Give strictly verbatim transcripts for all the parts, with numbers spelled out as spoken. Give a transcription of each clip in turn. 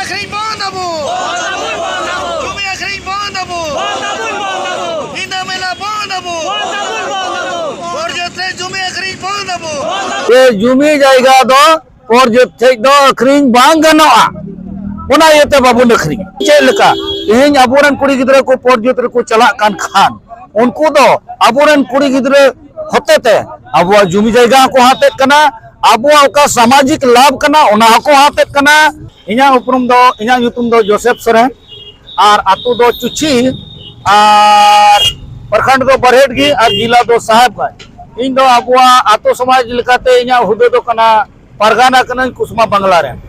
ᱟᱹᱠᱷᱨᱤᱧ ᱵᱚᱱᱫ ᱟᱵᱚ᱾ ᱡᱩᱢᱤ ᱟᱹᱠᱷᱨᱤᱧ ᱵᱚᱱᱫ ᱟᱵᱚ᱾ ᱧᱤᱫᱟᱹ ᱢᱮᱞᱟ ᱵᱚᱱᱫ ᱟᱵᱚ᱾ ᱯᱚᱨᱡᱚᱛ ᱨᱮ ᱡᱩᱢᱤ ᱟᱹᱠᱷᱨᱤᱧ ᱵᱚᱱᱫ ᱟᱵᱚ᱾ ᱡᱮ ᱡᱩᱢᱤ ᱡᱟᱭᱜᱟ ᱫᱚ ᱯᱚᱨᱡᱚᱛ ᱴᱷᱮᱡ ᱫᱚ ᱟᱹᱠᱷᱨᱤᱧ ᱵᱟᱝ ᱜᱟᱱᱚᱜᱼᱟ, ᱚᱱᱟ ᱤᱭᱟᱹᱛᱮ ᱵᱟᱵᱚᱱ ᱟᱹᱠᱷᱨᱤᱧᱟ᱾ ᱪᱮᱫ ᱞᱮᱠᱟ ᱛᱮᱦᱮᱧ ᱟᱵᱚᱨᱮᱱ ᱠᱩᱲᱤ ᱜᱤᱫᱽᱨᱟᱹ ᱠᱚ ᱯᱚᱨᱡᱚᱛ ᱨᱮᱠᱚ ᱪᱟᱞᱟᱜ ᱠᱟᱱ ᱠᱷᱟᱱ, ᱩᱱᱠᱩ ᱫᱚ ᱟᱵᱚᱨᱮᱱ ᱠᱩᱲᱤ ᱜᱤᱫᱽᱨᱟᱹ ᱦᱚᱛᱮᱛᱮ ᱟᱵᱚᱣᱟᱜ ᱡᱩᱢᱤ ᱡᱟᱭᱜᱟ ᱦᱚᱸᱠᱚ ᱦᱟᱛᱮᱫ ᱠᱟᱱᱟ, ᱟᱵᱚᱣᱟᱜ ᱚᱠᱟ ᱥᱟᱢᱟᱡᱤᱠ ᱞᱟᱵᱷ ᱠᱟᱱᱟ ᱚᱱᱟ ᱦᱚᱸᱠᱚ ᱦᱟᱛᱮᱫ ᱠᱟᱱᱟ᱾ ᱤᱧᱟᱹᱜ ᱩᱯᱨᱩᱢ ᱫᱚ, ᱤᱧᱟᱹᱜ ᱧᱩᱛᱩᱢ ᱫᱚ ᱡᱳᱥᱮᱯ ᱥᱚᱨᱮᱱ, ᱟᱨ ᱟᱹᱛᱩ ᱫᱚ ᱪᱩᱪᱷᱤ, ᱟᱨ ᱯᱨᱚᱠᱷᱚᱸᱰ ᱫᱚ ᱵᱟᱨᱦᱮᱴᱜᱤ, ᱟᱨ ᱡᱮᱞᱟ ᱫᱚ ᱥᱟᱦᱮᱵᱽᱜᱚᱸᱡᱽ᱾ ᱤᱧ ᱫᱚ ᱟᱵᱚᱣᱟᱜ ᱟᱹᱛᱩ ᱥᱚᱢᱟᱡᱽ ᱞᱮᱠᱟᱛᱮ ᱤᱧᱟᱹᱜ ᱦᱩᱫᱟᱹ ᱫᱚ ᱠᱟᱱᱟ, ᱯᱟᱨᱜᱟᱱᱟ ᱠᱟᱹᱱᱟᱹᱧ ᱠᱩᱥᱢᱟ ᱵᱟᱝᱞᱟ ᱨᱮᱱ᱾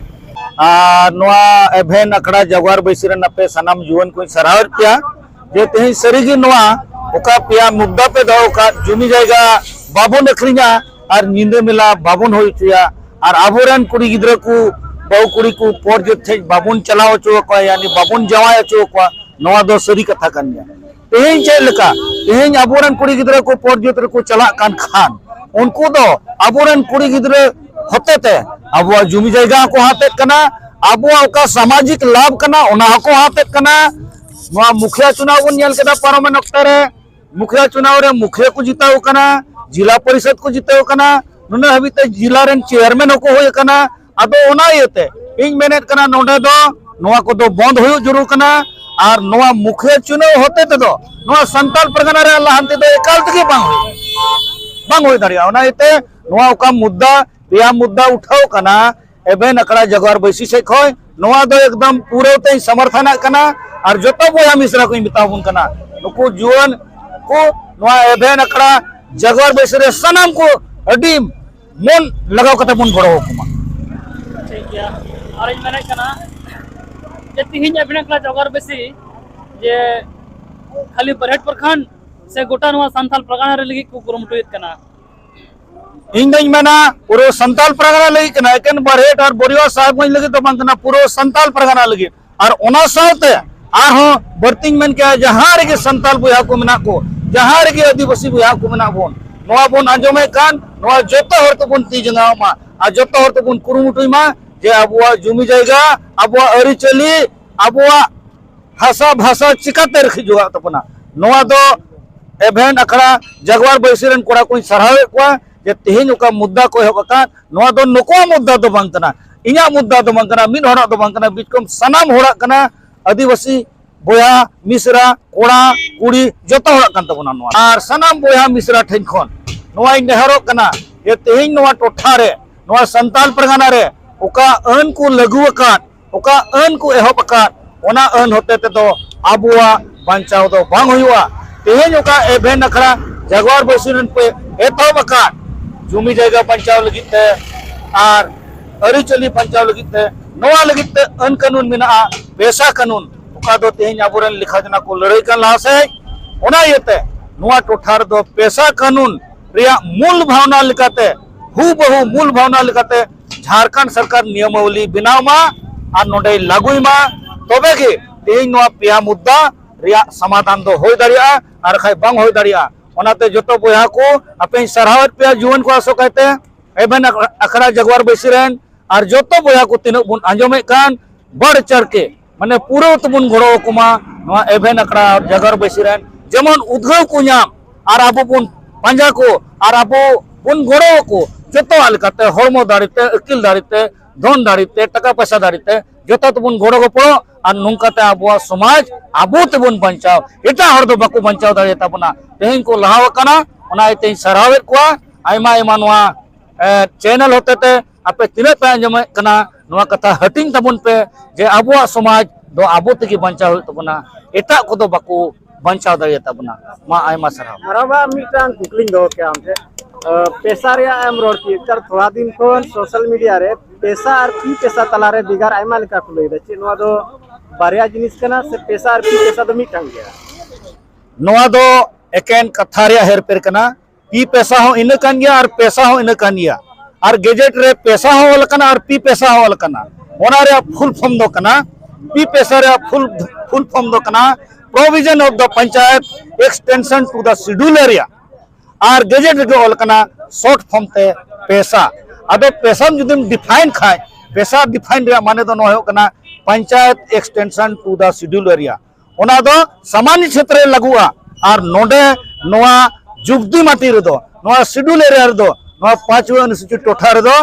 ᱟᱨ ᱱᱚᱣᱟ ᱮᱵᱷᱮᱱ ᱟᱠᱷᱲᱟ ᱡᱟᱜᱽᱣᱟᱨ ᱵᱟᱹᱭᱥᱤ ᱨᱮᱱ ᱟᱯᱮ ᱥᱟᱱᱟᱢ ᱡᱩᱣᱟᱹᱱ ᱠᱚᱧ ᱥᱟᱨᱦᱟᱣᱮᱫ ᱯᱮᱭᱟ ᱡᱮ ᱛᱮᱦᱮᱧ ᱥᱟᱹᱨᱤᱜᱮ ᱱᱚᱣᱟ ᱚᱠᱟ ᱯᱮᱭᱟ ᱢᱩᱫᱽᱫᱟ ᱯᱮ ᱫᱚᱦᱚ ᱟᱠᱟᱫ, ᱡᱩᱢᱤ ᱡᱟᱭᱜᱟ ᱵᱟᱵᱚᱱ ᱟᱹᱠᱷᱨᱤᱧᱟ ᱟᱨ ᱧᱤᱫᱟᱹ ᱢᱮᱞᱟ ᱵᱟᱵᱚᱱ ᱦᱩᱭ ᱦᱚᱪᱚᱭᱟ, ᱟᱨ ᱟᱵᱚᱨᱮᱱ ᱠᱩᱲᱤ ᱜᱤᱫᱽᱨᱟᱹ ᱠᱚ, ᱵᱟᱹᱦᱩ ᱠᱩᱲᱤ ᱠᱚ ᱯᱚᱨᱡᱚᱛ ᱴᱷᱮᱡ ᱵᱟᱵᱚᱱ ᱪᱟᱞᱟᱣ ᱦᱚᱪᱚ ᱟᱠᱚᱣᱟ, ᱭᱟᱱᱤ ᱵᱟᱵᱚᱱ ᱡᱟᱶᱟᱭ ᱦᱚᱪᱚ ᱟᱠᱚᱣᱟ, ᱱᱚᱣᱟ ᱫᱚ ᱥᱟᱹᱨᱤ ᱠᱟᱛᱷᱟ ᱠᱟᱱ ᱜᱮᱭᱟ᱾ ᱛᱮᱦᱮᱧ ᱪᱮᱫ ᱞᱮᱠᱟ ᱛᱮᱦᱮᱧ ᱟᱵᱚᱨᱮᱱ ᱠᱩᱲᱤ ᱜᱤᱫᱽᱨᱟᱹ ᱠᱚ ᱯᱚᱨᱡᱚᱛ ᱨᱮᱠᱚ ᱪᱟᱞᱟᱜ ᱠᱟᱱ ᱠᱷᱟᱱ, ᱩᱱᱠᱩ ᱫᱚ ᱟᱵᱚᱨᱮᱱ ᱠᱩᱲᱤ ᱜᱤᱫᱽᱨᱟᱹ ᱦᱚᱛᱮᱛᱮ ᱟᱵᱚᱣᱟᱜ ᱡᱩᱢᱤ ᱡᱟᱭᱜᱟ ᱦᱚᱸᱠᱚ ᱦᱟᱛᱮᱫ ᱠᱟᱱᱟ, ᱟᱵᱚᱣᱟᱜ ᱚᱠᱟ ᱥᱟᱢᱟᱡᱤᱠ ᱞᱟᱵᱷ ᱠᱟᱱᱟ ᱚᱱᱟ ᱦᱚᱸᱠᱚ ᱦᱟᱛᱮᱫ ᱠᱟᱱᱟ᱾ ᱱᱚᱣᱟ ᱢᱩᱠᱷᱤᱭᱟ ᱪᱩᱱᱟᱣ ᱵᱚᱱ ᱧᱮᱞ ᱠᱮᱫᱟ ᱯᱟᱨᱚᱢᱮᱱ ᱚᱠᱛᱮ ᱨᱮ, ᱢᱩᱠᱷᱤᱭᱟ ᱪᱩᱱᱟᱣ ᱨᱮ ᱢᱩᱠᱷᱤᱭᱟᱹ ᱠᱚ ᱡᱤᱛᱟᱹᱣ ᱠᱟᱱᱟ, ᱡᱤᱞᱟ ᱯᱚᱨᱤᱥᱚᱫ ᱠᱚ ᱡᱤᱛᱟᱹᱣ ᱠᱟᱱᱟ, ᱱᱩᱱᱟᱹᱜ ᱦᱟᱹᱵᱤᱡ ᱛᱮ ᱡᱤᱞᱟ ᱨᱮᱱ ᱪᱮᱭᱟᱨᱢᱮᱱ ᱦᱚᱸᱠᱚ ᱦᱩᱭ ᱟᱠᱟᱱᱟ᱾ ᱟᱫᱚ ᱚᱱᱟ ᱤᱭᱟᱹᱛᱮ ᱤᱧ ᱢᱮᱱᱮᱫ ᱠᱟᱱᱟ, ᱱᱚᱰᱮ ᱫᱚ ᱱᱚᱣᱟ ᱠᱚᱫᱚ ᱵᱚᱱᱫ ᱦᱩᱭᱩᱜ ᱡᱟᱹᱨᱩᱲ ᱠᱟᱱᱟ᱾ ᱟᱨ ᱱᱚᱣᱟ ᱢᱩᱠᱷᱤᱭᱟᱹ ᱪᱩᱱᱟᱹᱣ ᱦᱚᱛᱮ ᱛᱮᱫᱚ ᱱᱚᱣᱟ ᱥᱟᱱᱛᱟᱲ ᱯᱟᱨᱜᱟᱱᱟ ᱨᱮᱭᱟᱜ ᱞᱟᱦᱟᱱᱛᱤ ᱫᱚ ᱮᱠᱟᱞ ᱛᱮᱜᱮ ᱵᱟᱝ ᱦᱩᱭᱩᱜᱼᱟ, ᱵᱟᱝ ᱦᱩᱭ ᱫᱟᱲᱮᱭᱟᱜᱼᱟ᱾ ᱚᱱᱟ ᱤᱭᱟᱹᱛᱮ ᱱᱚᱣᱟ ᱚᱠᱟ ᱢᱩᱫᱽᱫᱟ, ᱯᱮᱭᱟ ᱢᱩᱫᱽᱫᱟ ᱩᱴᱷᱟᱹᱣ ᱠᱟᱱᱟ ᱮᱵᱷᱮᱱ ᱟᱠᱷᱲᱟ ᱡᱟᱜᱽᱣᱟᱨ ᱵᱟᱹᱭᱥᱤ ᱥᱮᱫ ᱠᱷᱚᱱ, ᱱᱚᱣᱟ ᱫᱚ ᱮᱠᱫᱚᱢ ᱯᱩᱨᱟᱹᱣ ᱛᱮᱧ ᱥᱚᱢᱚᱨᱛᱷᱚᱱᱟᱜ ᱠᱟᱱᱟ᱾ ᱟᱨ ᱡᱚᱛᱚ ᱵᱚᱭᱦᱟ ᱢᱤᱥᱨᱟ ᱠᱚᱧ ᱢᱮᱛᱟ ᱵᱚᱱ ᱠᱟᱱᱟ, ᱱᱩᱠᱩ ᱡᱩᱣᱟᱹᱱ ᱠᱚ ᱱᱚᱣᱟ ᱮᱵᱷᱮᱱ ᱟᱠᱷᱲᱟ ᱡᱟᱜᱽᱣᱟᱨ ᱵᱟᱹᱭᱥᱤ ᱨᱮ ᱥᱟᱱᱟᱢ ᱠᱚ ᱟᱹᱰᱤ ᱢᱚᱱ ᱞᱟᱜᱟᱣ ᱠᱟᱛᱮ ᱵᱚᱱ ᱜᱚᱲᱚ ᱟᱠᱚ ᱢᱟ᱾ ᱴᱷᱤᱠ ᱜᱮᱭᱟ᱾ ᱟᱨᱤᱧ ᱢᱮᱱᱮᱫ ᱠᱟᱱᱟ ᱡᱮ ᱛᱤᱦᱤᱧ ᱟᱵᱤᱱᱟᱜ ᱠᱞᱟᱥ ᱡᱚᱜᱟᱲ ᱵᱮᱥᱤ ᱡᱮ ᱠᱷᱟᱹᱞᱤ ᱵᱟᱨᱦᱮᱴ ᱯᱨᱚᱠᱷᱚᱸᱰ ᱥᱮ ᱜᱚᱴᱟ ᱱᱚᱣᱟ ᱥᱟᱱᱛᱟᱞ ᱯᱟᱨᱜᱟᱱᱟ ᱨᱮ ᱞᱟᱹᱜᱤᱫ ᱠᱚ ᱠᱩᱨᱩᱢᱩᱴᱩᱭᱮᱫ ᱠᱟᱱᱟ? ᱤᱧ ᱫᱚᱧ ᱢᱮᱱᱟ ᱯᱩᱨᱟᱹ ᱥᱟᱱᱛᱟᱞ ᱯᱟᱨᱜᱟᱱᱟ ᱞᱟᱹᱜᱤᱫ ᱠᱟᱱᱟ, ᱮᱠᱮᱱ ᱵᱟᱨᱦᱮᱴ ᱟᱨ ᱵᱚᱨᱤᱣᱟ ᱥᱟᱦᱮᱵᱽᱜᱚᱸᱡᱽ ᱞᱟᱹᱜᱤᱫ ᱫᱚ ᱵᱟᱝ ᱠᱟᱱᱟ, ᱯᱩᱨᱟᱹ ᱥᱟᱱᱛᱟᱞ ᱯᱟᱨᱜᱟᱱᱟ ᱞᱟᱹᱜᱤᱫ᱾ ᱟᱨ ᱚᱱᱟ ᱥᱟᱶᱛᱮ ᱟᱨᱦᱚᱸ ᱵᱟᱹᱲᱛᱤᱧ ᱢᱮᱱ ᱠᱮᱭᱟ, ᱡᱟᱦᱟᱸ ᱨᱮᱜᱮ ᱥᱟᱱᱛᱟᱞ ᱵᱚᱭᱦᱟ ᱠᱚ ᱢᱮᱱᱟᱜ ᱠᱚ, ᱡᱟᱦᱟᱸ ᱨᱮᱜᱮ ᱟᱹᱫᱤᱵᱟᱹᱥᱤ ᱵᱚᱭᱦᱟ ᱠᱚ ᱢᱮᱱᱟᱜ ᱵᱚᱱ, ᱱᱚᱣᱟ ᱵᱚᱱ ᱟᱸᱡᱚᱢᱮᱫ ᱠᱟᱱ, ᱱᱚᱣᱟ ᱡᱚᱛᱚ ᱦᱚᱲ ᱛᱮᱵᱚᱱ ᱛᱤ ᱡᱟᱸᱜᱟᱣ ᱢᱟ ᱟᱨ ᱡᱚᱛᱚ ᱦᱚᱲ ᱛᱮᱵᱚᱱ ᱠᱩᱨᱩᱢᱩᱴᱩᱭ ᱢᱟ᱾ ᱡᱮ ᱟᱵᱚᱣᱟᱜ ᱡᱩᱢᱤ ᱡᱟᱭᱜᱟ, ᱟᱵᱚᱣᱟᱜ ᱟᱹᱨᱤᱪᱟᱹᱞᱤ, ᱟᱵᱚᱣᱟᱜ ᱦᱟᱥᱟ ᱵᱷᱟᱥᱟ ᱪᱤᱠᱟᱛᱮ ᱨᱟᱹᱠᱷᱤ ᱡᱚᱜᱟᱜ ᱛᱟᱵᱚᱱᱟ? ᱱᱚᱣᱟ ᱫᱚ ᱮᱵᱷᱮᱱ ᱟᱠᱷᱲᱟ ᱡᱟᱜᱽᱣᱟᱨ ᱵᱟᱹᱭᱥᱤ ᱨᱮᱱ ᱠᱚᱲᱟ ᱠᱚᱧ ᱥᱟᱨᱦᱟᱣᱮᱫ ᱠᱚᱣᱟ ᱡᱮ ᱛᱮᱦᱮᱧ ᱚᱠᱟ ᱢᱩᱫᱽᱫᱟ ᱠᱚ ᱮᱦᱚᱵ ᱟᱠᱟᱫ, ᱱᱚᱣᱟ ᱫᱚ ᱱᱩᱠᱩᱣᱟᱜ ᱢᱩᱫᱽᱫᱟ ᱫᱚ ᱵᱟᱝ ᱠᱟᱱᱟ, ᱤᱧᱟᱹᱜ ᱢᱩᱫᱽᱫᱟ ᱫᱚ ᱵᱟᱝ ᱠᱟᱱᱟ, ᱢᱤᱫ ᱦᱚᱲᱟᱜ ᱫᱚ ᱵᱟᱝ ᱠᱟᱱᱟ, ᱵᱤᱪᱠᱚᱢ ᱥᱟᱱᱟᱢ ᱦᱚᱲᱟᱜ ᱠᱟᱱᱟ᱾ ᱟᱹᱫᱤᱵᱟᱹᱥᱤ ᱵᱚᱭᱦᱟ ᱢᱤᱥᱨᱟ, ᱠᱚᱲᱟ ᱠᱩᱲᱤ, ᱡᱚᱛᱚ ᱦᱚᱲᱟᱜ ᱠᱟᱱ ᱛᱟᱵᱚᱱᱟ ᱱᱚᱣᱟ᱾ ᱟᱨ ᱥᱟᱱᱟᱢ ᱵᱚᱭᱦᱟ ᱢᱤᱥᱨᱟ ᱴᱷᱮᱱ ᱠᱷᱚᱱ ᱱᱚᱣᱟᱧ ᱱᱮᱦᱚᱨᱚᱜ ᱠᱟᱱᱟ ᱡᱮ ᱛᱮᱦᱮᱧ ᱱᱚᱣᱟ ᱴᱚᱴᱷᱟ ᱨᱮ, ᱱᱚᱣᱟ ᱥᱟᱱᱛᱟᱞ ᱯᱟᱨᱜᱟᱱᱟ ᱨᱮ ᱚᱠᱟ ᱟᱹᱱ ᱠᱚ ᱞᱟᱹᱜᱩ ᱟᱠᱟᱫ, ᱚᱠᱟ ᱟᱹᱱ ᱠᱚ ᱮᱦᱚᱵ ᱟᱠᱟᱫ, ᱚᱱᱟ ᱟᱹᱱ ᱦᱚᱛᱮ ᱛᱮᱫᱚ ᱟᱵᱚᱣᱟᱜ ᱵᱟᱧᱪᱟᱣ ᱫᱚ ᱵᱟᱝ ᱦᱩᱭᱩᱜᱼᱟ᱾ ᱛᱮᱦᱮᱧ ᱚᱠᱟ ᱮᱵᱷᱮᱱ ᱟᱠᱷᱲᱟ ᱡᱟᱜᱽᱣᱟᱨ ᱵᱟᱹᱭᱥᱤ ᱨᱮᱱ ᱯᱮ ᱮᱛᱚᱦᱚᱵ ᱟᱠᱟᱫ ᱡᱩᱢᱤ ᱡᱟᱭᱜᱟ ᱵᱟᱧᱪᱟᱣ ᱞᱟᱹᱜᱤᱫ ᱛᱮ ᱟᱨ ᱟᱹᱨᱤᱪᱟᱹᱞᱤ ᱵᱟᱧᱪᱟᱣ ᱞᱟᱹᱜᱤᱫ ᱛᱮ, ᱱᱚᱣᱟ ᱞᱟᱹᱜᱤᱫ ᱛᱮ ᱟᱹᱱ ᱠᱟᱹᱱᱩᱱ ᱢᱮᱱᱟᱜᱼᱟ, ᱯᱮᱥᱟ ᱠᱟᱹᱱᱩᱱ, ᱚᱠᱟ ᱫᱚ ᱛᱮᱦᱮᱧ ᱟᱵᱚᱨᱮᱱ ᱞᱮᱠᱷᱟ ᱡᱚᱱᱟ ᱠᱚ ᱞᱟᱹᱲᱦᱟᱹᱭ ᱠᱟᱱ ᱞᱟᱦᱟ ᱥᱮᱫ᱾ ᱚᱱᱟ ᱤᱭᱟᱹᱛᱮ ᱱᱚᱣᱟ ᱴᱚᱴᱷᱟ ᱨᱮᱫᱚ ᱯᱮᱥᱟ ᱠᱟᱹᱱᱩᱱ ᱨᱮᱭᱟᱜ ᱢᱩᱞ ᱵᱷᱟᱣᱱᱟ ᱞᱮᱠᱟᱛᱮ, ᱦᱩᱵᱟᱦᱩ ᱢᱩᱞ ᱵᱷᱟᱣᱱᱟ ᱞᱮᱠᱟᱛᱮ ᱡᱷᱟᱲᱠᱷᱚᱸᱰ ᱥᱚᱨᱠᱟᱨ ᱱᱤᱭᱚᱢᱟᱵᱚᱞᱤ ᱵᱮᱱᱟᱣ ᱢᱟ ᱟᱨ ᱱᱚᱰᱮᱭ ᱞᱟᱹᱜᱩᱭ ᱢᱟ, ᱛᱚᱵᱮ ᱜᱮ ᱛᱮᱦᱮᱧ ᱱᱚᱣᱟ ᱯᱮᱭᱟ ᱢᱩᱫᱽᱫᱟ ᱨᱮᱭᱟᱜ ᱥᱚᱢᱟᱫᱷᱟᱱ ᱫᱚ ᱦᱩᱭ ᱫᱟᱲᱮᱭᱟᱜᱼᱟ, ᱟᱨ ᱵᱟᱠᱷᱟᱡ ᱵᱟᱝ ᱦᱩᱭ ᱫᱟᱲᱮᱭᱟᱜᱼᱟ᱾ ᱚᱱᱟᱛᱮ ᱡᱚᱛᱚ ᱵᱚᱭᱦᱟ ᱠᱚ ᱟᱯᱮᱧ ᱥᱟᱨᱦᱟᱣᱮᱫ ᱯᱮᱭᱟ, ᱡᱩᱣᱟᱹᱱ ᱠᱚ ᱟᱥᱚᱠᱟᱭᱛᱮ ᱮᱵᱷᱮᱱ ᱟᱠᱷᱲᱟ ᱡᱟᱜᱽᱣᱟᱨ ᱵᱟᱹᱭᱥᱤ ᱨᱮᱱ ᱟᱨ ᱡᱚᱛᱚ ᱵᱚᱭᱦᱟ ᱠᱚ ᱛᱤᱱᱟᱹᱜ ᱵᱚᱱ ᱟᱸᱡᱚᱢᱮᱫ ᱠᱟᱱ, ᱵᱟᱲ ᱪᱟᱲ ᱠᱮ, ᱢᱟᱱᱮ ᱯᱩᱨᱟᱹ ᱛᱮᱵᱚᱱ ᱜᱚᱲᱚ ᱟᱠᱚ ᱢᱟ ᱱᱚᱣᱟ ᱮᱵᱷᱮᱱ ᱟᱠᱷᱲᱟ ᱡᱟᱜᱽᱣᱟᱨ ᱵᱟᱹᱭᱥᱤ ᱨᱮᱱ, ᱡᱮᱢᱚᱱ ᱩᱫᱽᱜᱟᱹᱣ ᱠᱚ ᱧᱟᱢ ᱟᱨ ᱟᱵᱚ ᱵᱚᱱ ᱯᱟᱸᱡᱟ ᱠᱚ ᱟᱨ ᱟᱵᱚ ᱵᱚᱱ ᱜᱚᱲᱚ ᱟᱠᱚ ᱡᱚᱛᱚᱣᱟᱜ ᱞᱮᱠᱟᱛᱮ, ᱦᱚᱲᱢᱚ ᱫᱟᱲᱮ ᱛᱮ, ᱟᱹᱠᱤᱞ ᱫᱟᱲᱮ ᱛᱮ, ᱫᱷᱚᱱ ᱫᱟᱲᱮ ᱛᱮ, ᱴᱟᱠᱟ ᱯᱚᱭᱥᱟ ᱫᱟᱲᱮ ᱛᱮ ᱡᱚᱛᱚ ᱛᱮᱵᱚᱱ ᱜᱚᱲᱚ ᱜᱚᱯᱚᱲᱚ ᱟᱨ ᱱᱚᱝᱠᱟᱛᱮ ᱟᱵᱚᱣᱟᱜ ᱥᱚᱢᱟᱡᱽ ᱟᱵᱚ ᱛᱮᱵᱚᱱ ᱵᱟᱧᱪᱟᱣ, ᱮᱴᱟᱜ ᱦᱚᱲ ᱫᱚ ᱵᱟᱠᱚ ᱵᱟᱧᱪᱟᱣ ᱫᱟᱲᱮᱭᱟᱛᱟᱵᱚᱱᱟ᱾ ᱛᱮᱦᱮᱧ ᱠᱚ ᱞᱟᱦᱟᱣ ᱟᱠᱟᱱᱟ, ᱚᱱᱟ ᱤᱭᱟᱹᱛᱮᱧ ᱥᱟᱨᱦᱟᱣᱮᱫ ᱠᱚᱣᱟ᱾ ᱟᱭᱢᱟ ᱟᱭᱢᱟ ᱱᱚᱣᱟ ᱮ, ᱪᱮᱱᱮᱞ ᱦᱚᱛᱮᱛᱮ ᱟᱯᱮ ᱛᱤᱱᱟᱹᱜ ᱯᱮ ᱟᱸᱡᱚᱢᱮᱫ ᱠᱟᱱᱟ, ᱱᱚᱣᱟ ᱠᱟᱛᱷᱟ ᱦᱟᱹᱴᱤᱧ ᱛᱟᱵᱚᱱ ᱯᱮ ᱡᱮ ᱟᱵᱚᱣᱟᱜ ᱥᱚᱢᱟᱡᱽ ᱫᱚ ᱟᱵᱚ ᱛᱮᱜᱮ ᱵᱟᱧᱪᱟᱣ ᱦᱩᱭᱩᱜ ᱛᱟᱵᱚᱱᱟ, ᱮᱴᱟᱜ ᱠᱚᱫᱚ ᱵᱟᱠᱚ ᱵᱟᱧᱪᱟᱣ ᱫᱟᱲᱮᱭᱟᱛᱟᱵᱚᱱᱟ᱾ ᱢᱟ ᱟᱭᱢᱟ ᱥᱟᱨᱦᱟᱣ᱾ ᱟᱨ ᱟᱵᱟᱨ ᱢᱤᱫᱴᱟᱝ ᱠᱩᱠᱞᱤᱧ ᱫᱚᱦᱚ ᱠᱮᱭᱟ ᱟᱢ ᱴᱷᱮᱱ᱾ ᱟᱸ, ᱯᱮᱥᱟ ᱨᱮᱭᱟᱜ ᱮᱢ ᱨᱚᱲ ᱠᱮᱫ, ᱛᱟᱨ ᱛᱷᱚᱲᱟ ᱫᱤᱱ ᱠᱷᱚᱱ ᱥᱳᱥᱟᱞ ᱢᱤᱰᱤᱭᱟ ᱨᱮ ᱯᱮᱥᱟ ᱟᱨ ᱯᱤ ᱯᱮᱥᱟ ᱛᱟᱞᱟᱨᱮ ᱵᱷᱮᱜᱟᱨ ᱟᱭᱢᱟ ᱞᱮᱠᱟ ᱠᱚ ᱞᱟᱹᱭᱫᱟ᱾ ᱪᱮᱫ ᱱᱚᱣᱟ ᱫᱚ ᱵᱟᱨᱭᱟ ᱡᱤᱱᱤᱥ ᱠᱟᱱᱟ ᱥᱮ ᱯᱮᱥᱟ ᱟᱨ ᱯᱤ ᱯᱮᱥᱟ ᱫᱚ ᱢᱤᱫᱴᱟᱝ ᱜᱮᱭᱟ? ᱱᱚᱣᱟ ᱫᱚ ᱮᱠᱮᱱ ᱠᱟᱛᱷᱟ ᱨᱮᱭᱟᱜ ᱦᱮᱨᱯᱷᱮᱨ ᱠᱟᱱᱟ᱾ ᱯᱤ ᱯᱮᱥᱟ ᱦᱚᱸ ᱤᱱᱟᱹ ᱠᱟᱱ ᱜᱮᱭᱟ ᱟᱨ ᱯᱮᱥᱟ ᱦᱚᱸ ᱤᱱᱟᱹ ᱠᱟᱱ ᱜᱮᱭᱟ᱾ ᱟᱨ ᱜᱮᱡᱮᱴ ᱨᱮ ᱯᱮᱥᱟ ᱦᱚᱸ ᱚᱞ ᱟᱠᱟᱱᱟ ᱟᱨ ᱯᱤ ᱯᱮᱥᱟ ᱦᱚᱸ ᱚᱞ ᱟᱠᱟᱱᱟ᱾ ᱚᱱᱟ ᱨᱮᱭᱟᱜ ᱯᱷᱩᱞ ᱯᱷᱚᱨᱢ ᱫᱚ ᱠᱟᱱᱟ, ᱯᱤ ᱯᱮᱥᱟ ᱨᱮᱭᱟᱜ ᱯᱷᱩᱞ, ᱯᱷᱩᱞ ᱯᱷᱚᱨᱢ ᱫᱚ ᱠᱟᱱᱟ Provision of the Panchayat Extension to the Schedule Area᱾ R gadget ᱨᱮᱜᱮ ᱚᱞ ᱠᱟᱱᱟ ᱥᱚᱨᱴ ᱯᱷᱚᱨᱢ ᱛᱮ ᱯᱮᱥᱟ᱾ ᱟᱫᱚ ᱯᱮᱥᱟᱢ ᱡᱩᱫᱤᱢ ᱰᱤᱯᱷᱟᱭᱤᱱ ᱠᱷᱟᱡ, ᱯᱮᱥᱟ ᱰᱤᱯᱷᱟᱭᱤᱱ ᱨᱮᱭᱟᱜ ᱢᱟᱱᱮ ᱫᱚ ᱱᱚᱣᱟ ᱦᱩᱭᱩᱜ ᱠᱟᱱᱟ panchayat extension to the schedule area, ᱚᱱᱟ ᱫᱚ ᱥᱟᱢᱟᱱᱭᱚ ᱪᱷᱮᱛᱨᱚ ᱨᱮ ᱞᱟᱹᱜᱩᱜᱼᱟ᱾ ᱟᱨ ᱱᱚᱰᱮ ᱱᱚᱣᱟ ᱡᱩᱜᱽᱫᱤ ᱢᱟᱴᱤ ᱨᱮᱫᱚ, ᱱᱚᱣᱟ schedule area ᱨᱮᱫᱚ, ᱱᱚᱣᱟ ᱯᱟᱸᱪᱣᱟᱹ ᱚᱱᱩᱥᱩᱪᱤ ᱴᱚᱴᱷᱟ ᱨᱮᱫᱚ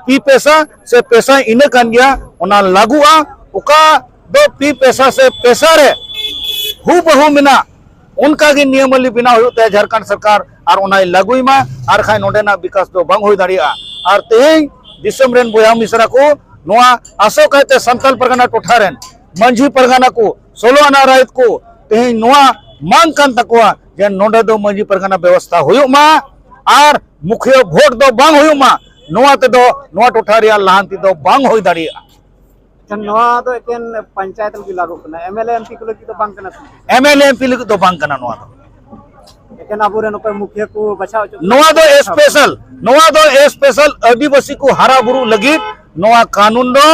ᱯᱤ ᱯᱮᱥᱟ ᱥᱮ ᱯᱮᱥᱟ ᱤᱱᱟᱹ ᱠᱟᱱ ᱜᱮᱭᱟ, ᱚᱱᱟ ᱞᱟᱹᱜᱩᱜᱼᱟ᱾ ᱚᱠᱟ ᱫᱚ ᱯᱤ ᱯᱮᱥᱟ ᱥᱮ ᱯᱮᱥᱟ ᱨᱮ ᱦᱩᱵᱟᱦᱩ ᱢᱮᱱᱟᱜ, ᱚᱱᱠᱟ ᱜᱮ ᱱᱤᱭᱚᱢᱟᱞᱤ ᱵᱮᱱᱟᱣ ᱦᱩᱭᱩᱜ ᱛᱟᱭᱟ ᱡᱷᱟᱲᱠᱷᱚᱸᱰ ᱥᱚᱨᱠᱟᱨ, ᱟᱨ ᱚᱱᱟᱭ ᱞᱟᱹᱜᱩᱭ ᱢᱟ, ᱟᱨ ᱠᱷᱟᱱ ᱱᱚᱰᱮᱱᱟᱜ ᱵᱤᱠᱟᱥ ᱫᱚ ᱵᱟᱝ ᱦᱩᱭ ᱫᱟᱲᱮᱭᱟᱜᱼᱟ᱾ ᱟᱨ ᱛᱮᱦᱮᱧ ᱫᱤᱥᱚᱢ ᱨᱮᱱ ᱵᱚᱭᱦᱟ ᱢᱤᱥᱨᱟ ᱠᱚ, ᱱᱚᱣᱟ ᱟᱥᱚᱠᱟᱭᱛᱮ ᱥᱟᱱᱛᱟᱞ ᱯᱟᱨᱜᱟᱱᱟ ᱴᱚᱴᱷᱟ ᱨᱮᱱ ᱢᱟᱹᱡᱷᱤ ᱯᱟᱨᱜᱟᱱᱟ ᱠᱚ, ᱥᱳᱞᱳ ᱟᱱᱟ ᱨᱟᱭᱛ ᱠᱚ, ᱛᱮᱦᱮᱧ ᱱᱚᱣᱟ ᱢᱟᱝ ᱠᱟᱱ ᱛᱟᱠᱚᱣᱟ ᱡᱮ ᱱᱚᱰᱮ ᱫᱚ ᱢᱟᱹᱡᱷᱤ ᱯᱟᱨᱜᱟᱱᱟ ᱵᱮᱵᱚᱥᱛᱷᱟ ᱦᱩᱭᱩᱜ ᱢᱟ ᱟᱨ ᱢᱩᱠᱷᱤᱭᱟᱹ ᱵᱷᱳᱴ ᱫᱚ ᱵᱟᱝ ᱦᱩᱭᱩᱜ ᱢᱟ᱾ ᱱᱚᱣᱟ ᱛᱮᱫᱚ ᱱᱚᱣᱟ ᱴᱚᱴᱷᱟ ᱨᱮᱭᱟᱜ ᱞᱟᱦᱟᱱᱛᱤ ᱫᱚ ᱵᱟᱝ ᱦᱩᱭ ᱫᱟᱲᱮᱭᱟᱜᱼᱟ᱾ ᱮᱱᱠᱷᱟᱱ ᱱᱚᱣᱟ ᱫᱚ ᱮᱠᱮᱱ ᱯᱚᱧᱪᱟᱭᱮᱛ ᱞᱟᱹᱜᱤᱫ ᱞᱟᱹᱜᱩᱜ ᱠᱟᱱᱟ, M L A M P ᱠᱚ ᱞᱟᱹᱜᱤᱫ ᱫᱚ ᱵᱟᱝ ᱠᱟᱱᱟ ᱥᱮ? M L A M P ᱞᱟᱹᱜᱤᱫ ᱫᱚ ᱵᱟᱝ ᱠᱟᱱᱟ ᱱᱚᱣᱟ ᱫᱚ᱾ ᱮᱠᱮᱱ ᱟᱵᱚᱨᱮᱱ ᱚᱠᱚᱭ ᱢᱩᱠᱷᱤᱭᱟᱹ ᱠᱚ ᱵᱟᱪᱷᱟᱣ ᱦᱚᱪᱚ ᱠᱚ ᱱᱚᱣᱟ ᱫᱚ ᱞᱟᱹᱜᱤᱫ ᱥᱯᱮᱥᱟᱞ, ᱱᱚᱣᱟ ᱫᱚ ᱥᱯᱮᱥᱟᱞ ᱟᱹᱫᱤᱵᱟᱹᱥᱤ ᱠᱚ ᱦᱟᱨᱟ ᱵᱩᱨᱩ ᱞᱟᱹᱜᱤᱫ ᱱᱚᱣᱟ ᱠᱟᱹᱱᱩᱱ ᱫᱚ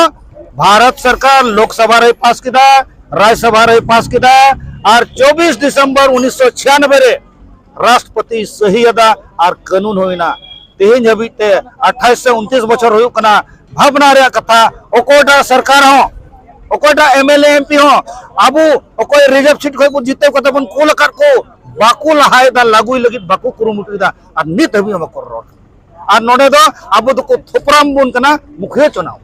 ᱵᱷᱟᱨᱚᱛ ᱥᱚᱨᱠᱟᱨ ᱞᱳᱠᱥᱚᱵᱷᱟ ᱨᱮᱭ ᱯᱟᱥ ᱠᱮᱫᱟ, ᱨᱟᱡᱽᱥᱚᱵᱷᱟ ᱨᱮᱭ ᱯᱟᱥ ᱠᱮᱫᱟ, ᱟᱨ ᱪᱚᱵᱵᱤᱥ ᱰᱤᱥᱮᱢᱵᱚᱨ ᱩᱱᱤᱥᱥᱚ ᱪᱷᱤᱭᱟᱱᱚᱵᱵᱳᱭ ᱨᱮ ᱨᱟᱥᱴᱨᱚᱯᱚᱛᱤ ᱥᱟᱹᱦᱤ ᱟᱫᱟ ᱟᱨ ᱠᱟᱹᱱᱩᱱ ᱦᱩᱭᱱᱟ᱾ ᱛᱮᱦᱮᱧ ᱦᱟᱹᱵᱤᱡ ᱛᱮ ᱟᱴᱷᱟᱥ ᱥᱮ ᱩᱱᱛᱨᱤᱥ ᱵᱚᱪᱷᱚᱨ ᱦᱩᱭᱩᱜ ᱠᱟᱱᱟ᱾ ᱵᱷᱟᱵᱽᱱᱟ ᱨᱮᱭᱟᱜ ᱠᱟᱛᱷᱟ, ᱚᱠᱚᱭᱴᱟᱜ ᱥᱚᱨᱠᱟᱨ ᱦᱚᱸ, ᱚᱠᱚᱭᱴᱟᱜ M L A M P ᱦᱚᱸ, ᱟᱵᱚ ᱚᱠᱚᱭ ᱨᱤᱡᱟᱨᱵᱷ ᱥᱤᱴ ᱠᱷᱚᱱ ᱵᱚᱱ ᱡᱤᱛᱟᱹᱣ ᱠᱟᱛᱮ ᱵᱚᱱ ᱠᱩᱞ ᱟᱠᱟᱫ ᱠᱚ, ᱵᱟᱠᱚ ᱞᱟᱦᱟᱭᱮᱫᱟ, ᱞᱟᱹᱜᱩᱭ ᱞᱟᱹᱜᱤᱫ ᱵᱟᱠᱚ ᱠᱩᱨᱩᱢᱩᱴᱩᱭᱮᱫᱟ, ᱟᱨ ᱱᱤᱛ ᱦᱟᱹᱵᱤᱡ ᱦᱚᱸ ᱵᱟᱠᱚ ᱨᱚᱲ᱾ ᱟᱨ ᱱᱚᱰᱮ ᱫᱚ ᱟᱵᱚ ᱫᱚᱠᱚ ᱛᱷᱚᱯᱨᱟᱢ ᱵᱚᱱ ᱠᱟᱱᱟ ᱢᱩᱠᱷᱤᱭᱟᱹ ᱪᱩᱱᱟᱣ᱾